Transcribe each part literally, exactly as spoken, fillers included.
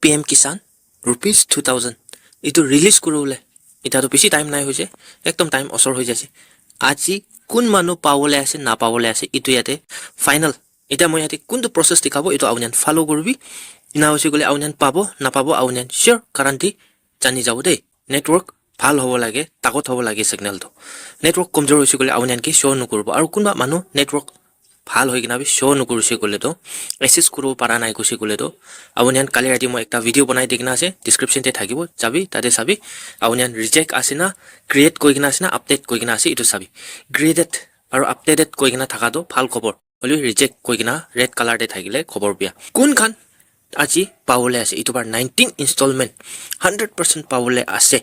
P M Kisan rupees two thousand itu release kuribole. Etia tu bishi time nai hoise, ekdom time osor hoi jaise. Aji kun manu pabole ase, napabole ase, itu yate final. Etia moi yate kuntu process dikhabo, itu apuni khan follow kuribi. Ena hoise koile apuni khan pabo, napabo, apuni khan sure guarantee jani jabo dei. Network bhal hobo lage, takot hobo lage signal tu. Network komjor hoise koile apuni khan ke show nokuribo. Aru kunba manu network bhal hoi kena bi show nokurise koile toh, access kuribo para nai koise koile toh, apuni khan kali rati moi ekta video banai di kena ase, description te thakibo, jabi, tate sabi, apuni khan reject ase na, create koi kena ase na, update koi kena ase, etu sabi. Created aru updated koi kena thaka toh bhal khobor. Hoilebi reject koi kena red color te thakile khobor bia. Kun khan aji pabole ase, itu bar nineteen installment hundred percent pabole ase.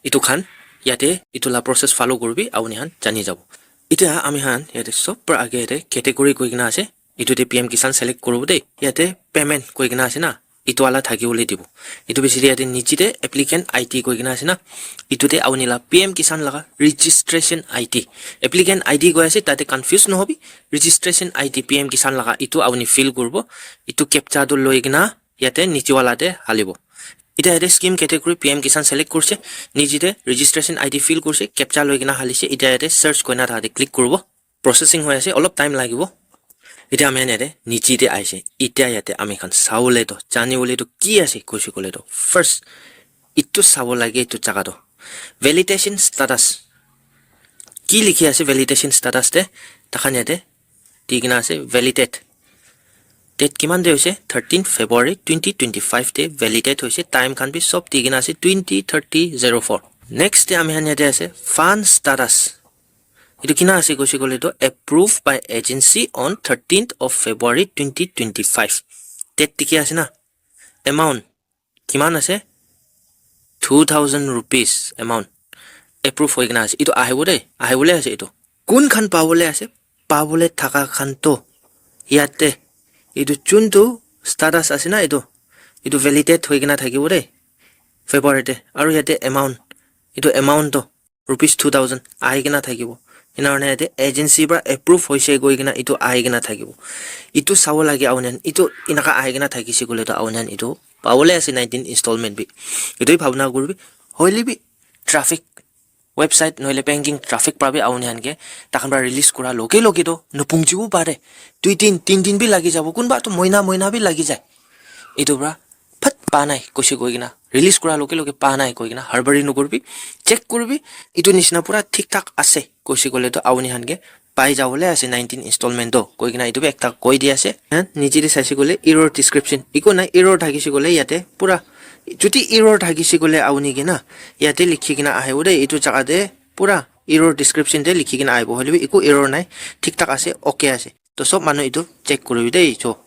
Itu khan yate itu la process follow kuribi, apuni khan jani jabo. Etia ami khan yate sob para age te category koi kena ase. Itu te P M Kisan select kuribo dei. Yate payment koi kena ase na. Itu wala thaki bole dibo. Itu bishi te yate niche te applicant I D koi kena ase na. Itu te apuni la P M Kisan laga registration I D. Applicant I D koi ase, tate confuse nohobi. Registration I D P M Kisan laga itu apuni fill kuribo. Itu captcha tu loi kena yate niche wala te halibo. Etia yate scheme category P M Kisan select kurse, niche te registration I D fill kurse, captcha loi kena halise, etia yate search koina thaka te click kuribo. Processing hoi ase, olop time lagibo. Etia ami khan yate niche te aise. Etia yate ami khan sabole toh, janibole toh ki ase koise koile toh. First, itu sabo lage itu jaga toh. Validation status. Ki likhi ase validation status te? Takhan yate di kena ase validate. Date kiman te hoise? Thirteen February twenty twenty-five te validate hoise. Time khan bi sob di kena ase twenty thirty zero four. Next te ami khan yate ase fund status. Itu kina ase koise koile toh approved by agency on thirteenth of February twenty twenty-five. Date dikhi ase na? Amount kiman ase? Two thousand rupees amount approve hoi kena ase. Itu ahibo dei, ahibole ase itu. Kun khan pabole ase? Pabole thaka khan toh yate itu juntu status ase na itu, itu validate hoi kena thakibo dei February te. Aru yate amount, itu amount toh rupees two thousand ahi kena thakibo. Ena hoina yate agency para approve hoise koi kena itu ahi kena thakibo. Itu sabo lage apuni khan, itu enaka ahi kena thakise koile toh apuni khan itu pabole ase nineteen installment bi. Itu hi bhabna kuribi. Hoile bi traffic website nohole banking traffic para bi apuni khan ke takhan para release kura loge loge toh nupungjibo pare. Dui din, tin din bi lagi jabo, kunba toh moina moina bi lagi jai. Itu para phat pa nai koise koi kena, release kura loge loge pa nai koi kena harbari nokuribi, check kuribi. Itu nishina pura thik thak ase koise koile toh apuni khan ke pai jabole ase nineteen installment toh koi kena itu bi ekta koi di ase. Ha, niche te saise koile error description. Iko nai, error thakise koile yate pura, jodi error thakise koile apuni ke na yate likhi kena ahibo dei, itu jaga te pura error description te likhi kena ahibo. Hoile bi iko error nai, thik thak ase, okay ase. To sob manu itu check kuribi dei, cho.